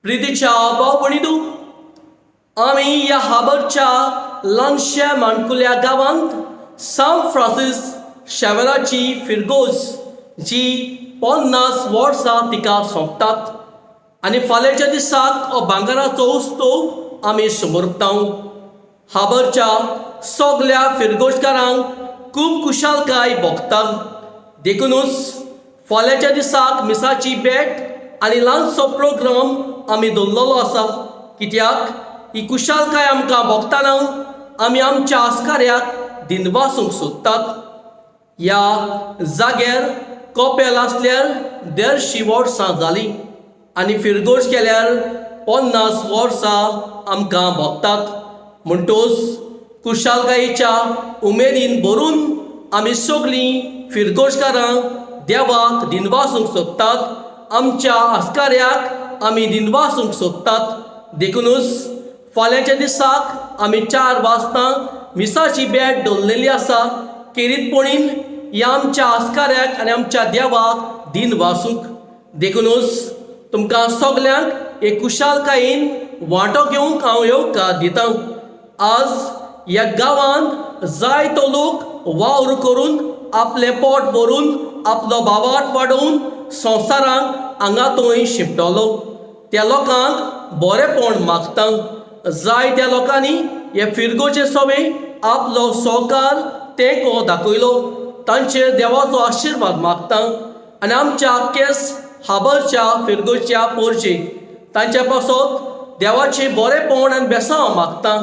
प्रितीच्या भाव भयणींनो, आमी ह्या हाबरच्या ल्हानश्या माणकुल्या गांवांत सांत फ्रांसीस शावेराची फिरगोज जी 50 वर्सां तिका सोंपतात आनी फाल्यांच्या दिसाक हो भांगराचो उत्सव आमी समर्पता. हाबरच्या सगल्या फिरगोजकारांक खूब खुशालकाय भोगता. देखुनूच फाल्यांच्या दिसाक मिसाची भेट आनी ल्हानसो प्रोग्राम आमी दवरलेलो आसा, कित्याक ही खुशालकाय आमकां भोगतना आमी आमच्या आस्काऱ्याक दिनवासूंक सोदतात. ह्या जाग्यार कोपेल आसल्यार 150 वर्सां जालीं आनी फिरगोज केल्यार 50 वर्सां आमकां भोगतात. म्हणटोच खुशालकायेच्या उमेदीन भरून आमी सगळीं फिरगोजकारां देवाक दिनवासूंक सोदतात, आमच्या आस्काऱ्याक आमी दिनवासूंक सोदतात. देखुनूच फाल्यांच्या दिसाक आमी 4 वाजता मिसाची भेट दवरलेली आसा, खेरीतपणीन ह्या आमच्या आस्काऱ्याक आनी आमच्या देवाक दिनवासूंक. देखुनूच तुमकां सगल्यांक एक खुशालकायेन वांटो घेवंक हांव येवकार दितां. आज ह्या गांवांत जायतो लोक वावर करून आपलें पोट भरून, आपलो भावार्थ वाडोवन संवसारांत हांगा थंय शिंपडलो. त्या लोकांक बरेंपण मागता. जायत्या लोकांनी हे फिरगोचे सवे आपलो सहकार तेंको दाखयलो, तांचेर देवाचो आशिर्वाद मागता. आनी आमच्या केस हाबरच्या फिरगोच्या पोरचे तांच्या पासत देवाचें बरेंपण आनी बेसांव मागता,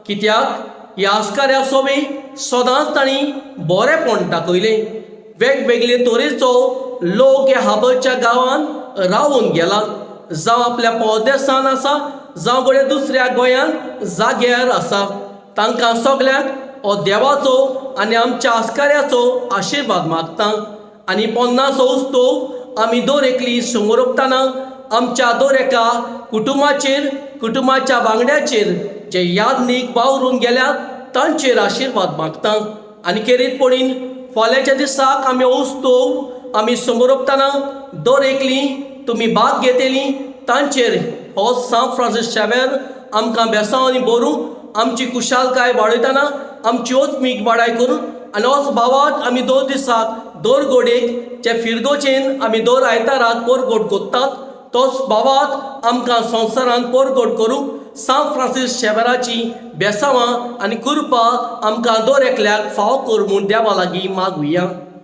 कित्याक ह्या आस्काऱ्या सोबी सदांच तांणी बरेंपण दाखयलें. वेगवेगळे तरेचो लोक ह्या हाबरच्या गांवांत रावून गेला, जावं आपल्या परदेसान आसा, जावं घडये दुसऱ्या गोंयांत जाग्यार आसा. तांकां सगल्यांक हो देवाचो आनी आमच्या आस्काऱ्याचो आशिर्वाद मागता. आनी 50 उत्सव आमी दर एकली समोरपतना आमच्या दर एका कुटुंबाचेर, कुटुंबाच्या वांगड्याचेर जे यादनीक वावरून गेल्यात तांचेर आशिर्वाद मागता. आनी खेरीतपणीन फाल्यांच्या दिसाक आमी उत्सव आमी समोरपतना दर एकली तुमी भाग घेतली तांचेर हो सांत फ्रांसीस शावेर आमकां बेसांवांनी भरूं, आमची खुशालकाय वाडयतना आमची ओतमीक वाडाय करून. आनी होच भावार्थ आमी दर दिसाक दर गोडेक जे फिरगोचेन आमी दर आयताराक परगोट कोत्तात, तोच भावार्थ आमकां संवसारांत परगोट करूंक सांत फ्रांसीस शेवराची बेसांवां आनी कृपा आमकां दर एकल्याक फाव कर म्हूण देवा लागीं मागुया.